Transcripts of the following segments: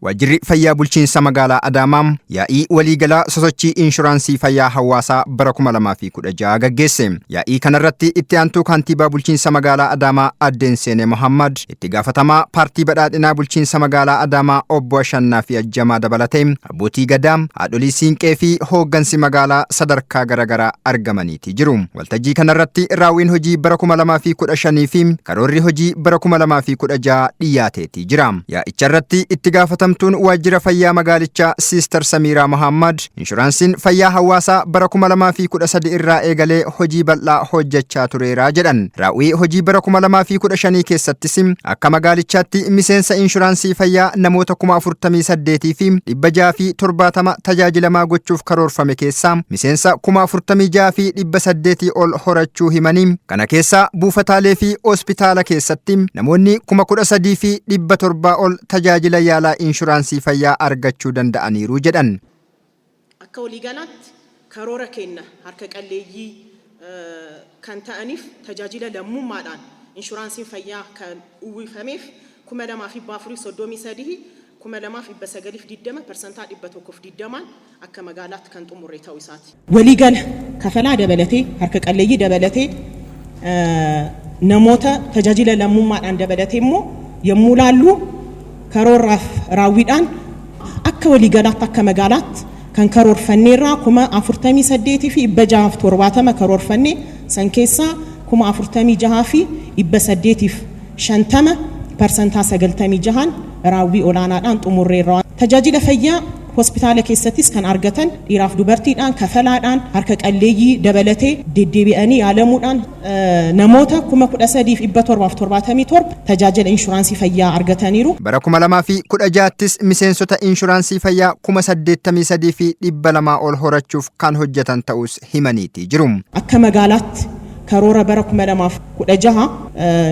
Waajjirri Fayyaa Bulchiinsa Magaalaa Adaamaa yaa'ii waliigalaa sosochii inshuraansii fayyaa hawaasaa bara 2016 gaggeesse. Yaa'ii kanarratti itti aantuu kantiibaa bulchiinsa magaalaa Adaamaa Addeen Seenee Mohammad, itti gaafatamaa paartii badhaadhinaa bulchiinsa magaalaa Adaamaa Obbo Ashannaa fi Ajjamaa dabalatee abbootii gadaa, haadholii siinqee fi hooggansi magaalaa sadarkaa garaagaraa argamaniiti jiru. Waltajjii kanarratti raawwiin hojii bara 2015 fi karoorri hojii bara 2016 dhiyaateeti jira. Yaa'icharratti itti gaafatamtuun waajjira fayyaa magaalichaa Siister Samiiraa Mohammad inshuraansiin fayyaa hawaasaa bara 2013 irraa eegalee hojii bal'aa hojjechaa tureera jedhan. Raawwii hojii bara 2015 keessattis akka magaalichaatti miseensa inshuraansii fayyaa namoota 48,670 tajaajilamaa gochuuf karoorfame keessaa miseensa 46,800 ol horachuu himanii, kana keessaa buufataalee fi hospitaala keessatti namoonni 13,700 ol tajaajila yaalaa inshuraansii fayyaa argachuu danda'aniiru jedhan. Akka waliigalaatti karoora kenna harka qalleeyyii kan ta'aniif tajaajila lammummaadhaan inshuraansiin fayyaa kan uwwifameef 2,433, 2,920, 120% akka magaalaatti kan xumurre ta'uu isaati. Waliigala kafalaa dabalatee, harka qalleeyyii dabalatee, namoota tajaajila lammummaadhaan dabalatee immoo yommuu laallu, karoorraaf raawwiidhaan akka waliigalaatti akka magaalaatti kan karoorfanneerraa 48,670 karoorfannee, san keessaa 46,850, 96% raawwii olaanaadhaan xumurreerra. Tajaajila fayyaa hospitaala keessattis kan argatan dhiiraaf dubartiidhaan, kafalaadhaan, harka qalleeyyii dabalatee deddeebi'anii yaalamuudhaan namoota 13,777 tajaajila inshuraansii fayyaa argataniiru. Bara 2016ttis miseensota inshuraansii fayyaa 83,200 ol horachuuf kan hojjetan ta'us himaniiti jiru. Akka magaalaatti karoora bara 2016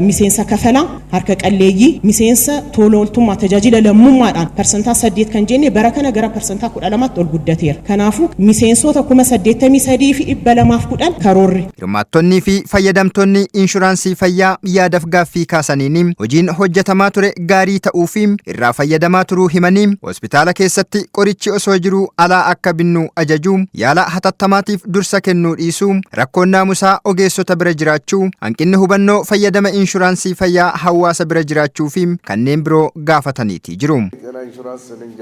miseensa kafalaa, harka qalleeyyii, miseensa tola ooltummaa tajaajila lammummaadhaan 8% kan jenne bara kana gara 12% ol guddateera. Kanaafuu miseensota 83,210 karoorri. Hirmaattonnii fi fayyadamtoonni inshuraansii fayyaa yaadaf gaaffii kaasaniin hojiin hojjetamaa ture gaarii ta'uu fi irraa fayyadamaa turuu himanii, hospitaala keessatti qorichi osoo jiruu alaa akka binnu ajajuu, yaala hatattamaatiif dursa kennuu dhiisuu, rakkoon naamusaa ogeessota bira jiraachuu, hanqinni hubannoo fayyadama inshuraansii fayyaa hawaasa bira jiraachuu fi kanneen biroo gaafataniiti jiru. ጤና ኢንሹራንስ እንጃ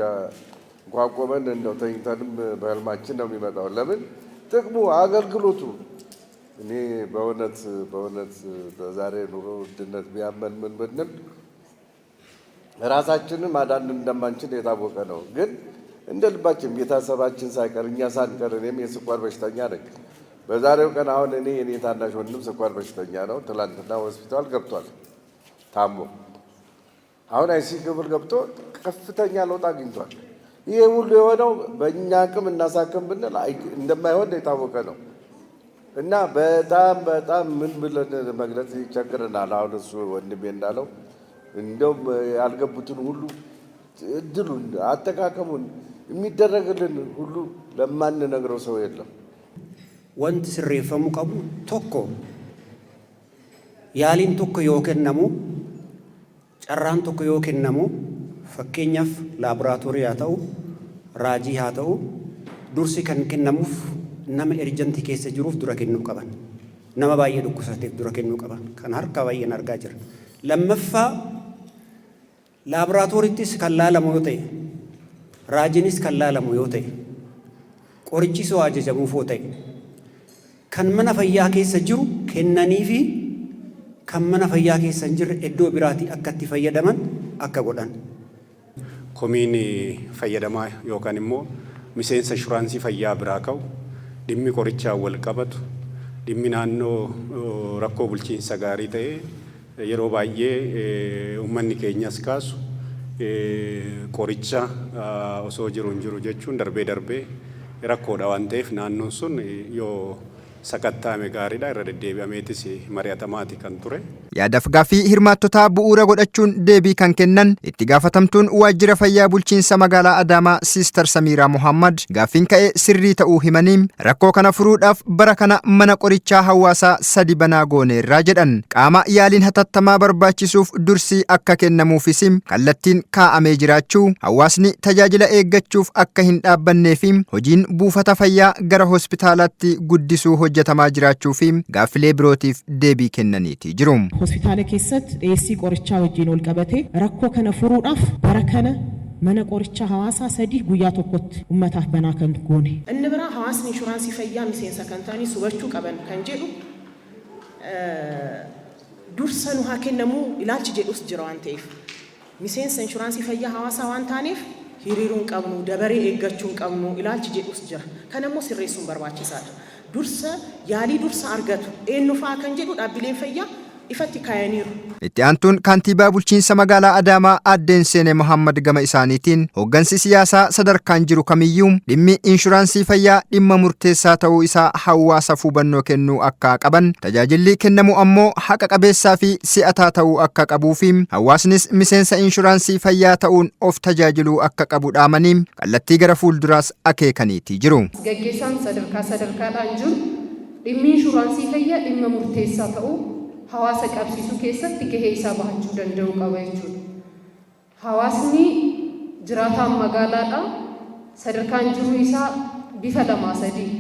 እንኳን ቆመን እንደው ተኝተንም በህልማችን ነው የሚመጣው። ለምን ጥቅሙ አገልግሎቱ እኔ በእውነት በእውነት በዛሬ ኑሮ ውድነት ቢያመን ምን ብንል ራሳችንን ማዳን እንደማንችል የታወቀ ነው። ግን እንደ ልባችን ቤተሰባችን ሳይቀር እኛ ሳንቀር እኔም የስኳር በሽተኛ ነኝ። በዛሬው ቀን አሁን እኔ የኔ ታናሽ ወንድም ስኳር በሽተኛ ነው። ትላንትና ሆስፒታል ገብቷል ታሞ። አሁን ICU ክፍል ገብቶ ከፍተኛ ለውጥ አግኝቷል። ይሄ ሁሉ የሆነው በእኛ አቅም እናሳክም ብንል እንደማይሆን የታወቀ ነው። እና በጣም በጣም ምን ብለን መግለጽ ይቸግረናል። አሁን እሱ ወንድሜ እንዳለው እንደውም ያልገቡትን ሁሉ እድሉን አጠቃቀሙን የሚደረግልን ሁሉ ለማንነግረው ሰው የለም። Wanti sirreeffamuu qabu tokko, yaaliin tokko yoo kennamu, carraan tokko yoo kennamu, fakkeenyaaf laaboraatoorii haa ta'u, raajii haa ta'u, dursi kan kennamuuf nama urgent keessa jiruuf dura kennuu qaban. Nama baay'ee dhukkubsateef dura kennuu qaban. Kan harka baay'een argaa jira. Lammaffaa, laaboraatoorittis kan laalamu yoo ta'e, raajiinis kan laalamu yoo ta'e, qorichis yoo ajajamuuf yoo ta'e, kan mana fayyaa keessa jiru kennanii fi kan mana fayyaa keessa hin jirre iddoo biraatii akka itti fayyadaman akka godhan. Komiin fayyadamaa yookaan immoo miseensa inshuraansii fayyaa biraa ka'u dhimmi qorichaan wal qabatu, dhimmi naannoo rakkoo bulchiinsa gaarii ta'e yeroo baay'ee uummanni keenyas kaasu, qoricha osoo jiru hin jiru jechuun darbee darbee rakkoodha waan ta'eef, naannoon sun yoo sakatta'ame gaariidha. Irra deddeebi'ameetis mari'atamaati kan ture. Yaadaaf gaaffii hirmaattotaa bu'uura godhachuun deebii kan kennan itti gaafatamtuun waajjira fayyaa bulchiinsa magaalaa Adaamaa Siistar Samiiraa Mohammad gaaffiin ka'e sirrii ta'uu himanii, rakkoo kana furuudhaaf bara kana mana qorichaa hawaasaa 3 banaa gooneerraa jedhan. Qaama yaaliin hatattamaa barbaachisuuf dursi akka kennamuufis kallattiin kaa'amee jiraachuu, hawaasni tajaajila eeggachuuf akka hin dhaabbannee fi hojiin buufata fayyaa gara hospitaalaatti guddisuu hojjetamaa jiraachuu fi gaaffilee birootiif deebii kennaniiti jiru. Hospitaala keessatti dhiyeessii qorichaa wajjin wal qabatee rakkoo kana furuudhaaf bara kana mana qorichaa hawaasaa 3 guyyaa tokkotti ummataaf banaa kan goone. Inni biraa hawaasni inshuraansii fayyaa miseensa kan ta'anii hubachuu qaban kan jedhu, dursa nu haa kennamuu ilaalchi jedhus jira waan ta'eef, miseensa inshuraansii fayyaa hawaasaa waan taaneef hiriiruu hin qabnu, dabaree eeggachuu hin qabnu ilaalchi jedhus jira. Kana immoo sirreessuun barbaachisaadha. Dursa yaalii dursa argatu eenyu fa'aa kan jedhu dhaabbileen fayyaa ifatti kaayaniiru. Itti aantuun kaantiibaa bulchiinsa magaalaa Adaamaa Aaddeen Seenee Mohammad gama isaaniitiin hooggansi siyaasaa sadarkaan jiru kamiyyuu dhimmi inshuraansii fayyaa dhimma murteessaa ta'uu isaa hawaasaaf hubannoo kennuu akka qaban, tajaajilli kennamu ammoo haqa qabeessaa fi si'ataa ta'uu akka qabuu fi hawaasnis miseensa inshuraansii fayyaa ta'uun of tajaajiluu akka qabu dhaamanii kallattii gara fuulduraas akeekaniitii jiru. Gaggeessaan sadarkaa sadarkaadhaan jiru dhimmi inshuraansii fayyaa dhimma murteessaa ta'uu hawaasa qabsiisuu keessatti gahee isaa bahachuu danda'uu qaba jechuudha. Hawaasni jiraataan magaalaadha. Sadarkaan jiruu isaa bifa lamaa sadii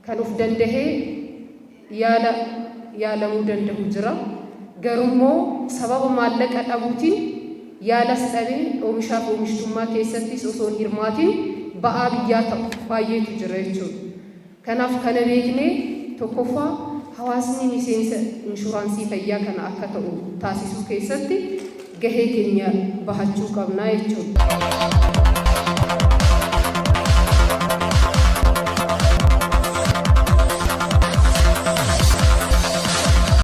kan of dandahee yaala yaalamuu danda'u jira. Garummoo sababa maallaqa dhabuutiin yaalas dhabee oomishaaf oomishtummaa keessattis osoo hin hirmaatiin ba'aa biyyaa ta'u baay'eetu jira jechuudha. Kanaaf kana beeknee tokkoffaa hawaasni miseensa inshuraansii fayyaa kana akka ta'u taasisuu keessatti gahee keenya bahachuu qabnaa jechuudha.